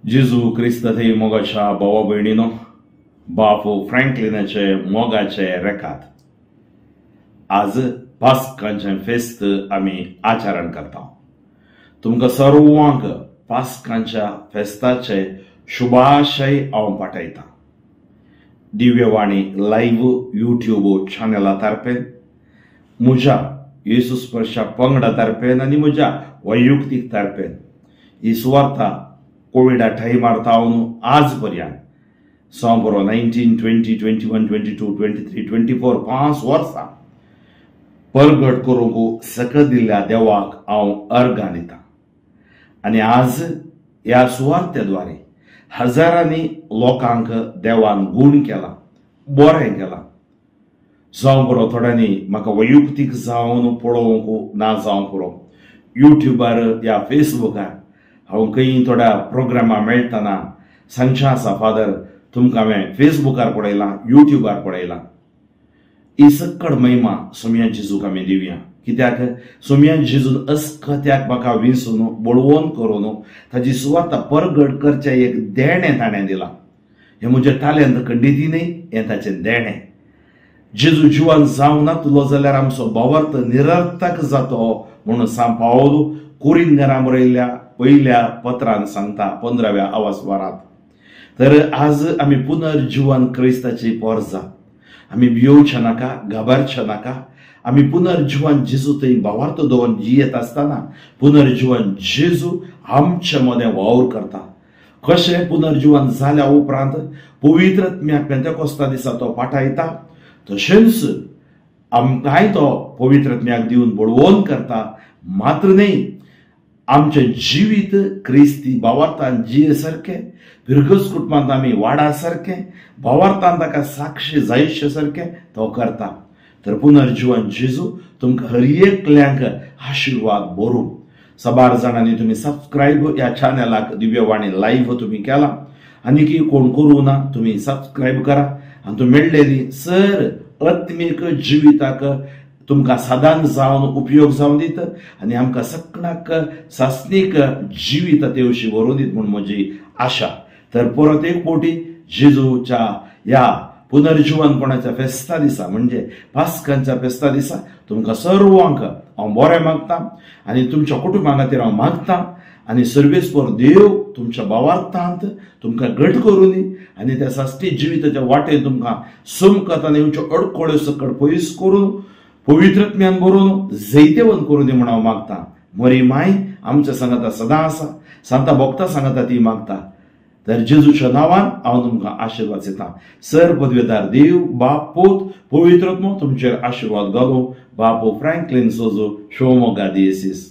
जेजू क्रिस्त थंय मोगाच्या भावा भयणीनो, बापू फ्रँकलिनाचे मोगाचे रेखात आज पास्कांचें फेस्त आमी आचरण करता. तुमकां सर्वांक पास्कांच्या फेस्ताचे शुभाशय हांव पाठयतां. दिव्यवाणी लायव्ह यूट्यूब चॅनला तर्फे, म्हज्या येसू स्पर्शा पंगडा तर्फेन आनी म्हज्या वैयक्तीक तर्फेन ही सुवार्ता कोविडा टायमार तावन आज पर्यंत सोंपरो 19, 20, 21, 22, 23, 24 5 वर्सां परगट करूंक सकत दिल्ल्या देवाक हांव अर्गां दितां. आनी आज ह्या सुवार्ते द्वारे हजारांनी लोकांक देवान गूण केला, बरें केलां. जावं पुरो थोड्यांनी म्हाका वैयक्तीक जावन पळोवंक ना जावं पुरो, युट्यूबार या फेसबुकार हांव खंय थोड्या प्रोग्रामां मेळटना सांगचें आसा, फादर तुमकां हांवें फेसबुकार पळयलां, युट्यूबार पळयलां. ही सक्कड महिमा सोमया जेजूक आमी दिवया. कित्याक सोमया जेजून अस्कत्याक म्हाका विंचून बळवंत करून ताजी सुवार्ता परगट करचें एक देणें ताणें दिलां. हें म्हजें तालेंत खंडीती न्हय, हें ताचें देणें. जेजू जिवन जावं नातलो जाल्यार आमचो भावार्थ निरर्थक जातो म्हणून सांत पावल कोरिंदरां बरयल्ल्या पयल्या पत्रान सांगता 15व्या आवासवारांत. तर आज आमी पुनर्जिवन क्रिस्ताची पोरजा, आमी भियोवचें नाका, घाबरचें नाका. आमी पुनर्जिवन जेजू थंय भावार्थ दवरून जियेत आसतना पुनर्जिवन जेजू आमचे मदें वावर करता. कशें पुनर्जिवन जाल्या उपरांत पवित्र आत्म्याक पेंतेकोस्ता दिसा तो पाठयता, तशेंच आमकांय तो पवित्र आत्म्याक दिवन बळवंत करता. मात्र न्हय, आमचें जिवीत क्रिस्ती भावार्थान जिये सारकें, फिरगज कुटुंबांत आमी वाडा सारकें, भावार्थान ताका साक्षी जायशे सारकें तो करता. तर पुनर्जिवन जेजू तुमकां हर एकल्यांक आशिर्वाद बरूं. साबार जाणांनी तुमी सबस्क्रायब ह्या चॅनलाक दिव्यवाणी लायव्ह तुमी केला, आनी की कोण करूं ना तुमी सबस्क्रायब करा आनी तुमी मेळ्ळेली सर आत्मीक जिविताक तुमकां सादान जावन उपयोग जावन दित आनी आमकां सगळ्याक सासणीक जिवीत तेवशी व्हरून दीत म्हूण म्हजी आशा. तर परत एक फावटी जेजूच्या ह्या पुनर्जिवनपणाच्या फेस्ता दिसा, म्हणजे पास्कांच्या फेस्ता दिसा तुमकां सर्वांक हांव बरें मागता आनी तुमच्या कुटुंबा खातीर हांव मागता. आनी सर्वेस्पर देव तुमच्या भावार्थांत तुमकां घट करूं दी आनी त्या सासणी जिविताच्या वाटेन तुमकां समकत आनी येवच्यो अडखळ्यो सकट पयस करून पवित्र आत्म्यान बरोवन जैतेवंत करूं दी म्हूण हांव मागता. मरी माय आमच्या सांगाता सदां आसा, सांता भोगता सांगाता ती मागता. तर जेजूच्या नांवान हांव तुमकां आशिर्वाद दितां. सर पदवेदार देव बाप पूत पवित्र आत्मो तुमचेर आशिर्वाद घालूं. बापू फ्रँकलिन सोजो, शिवमोग्गा दियेसीस.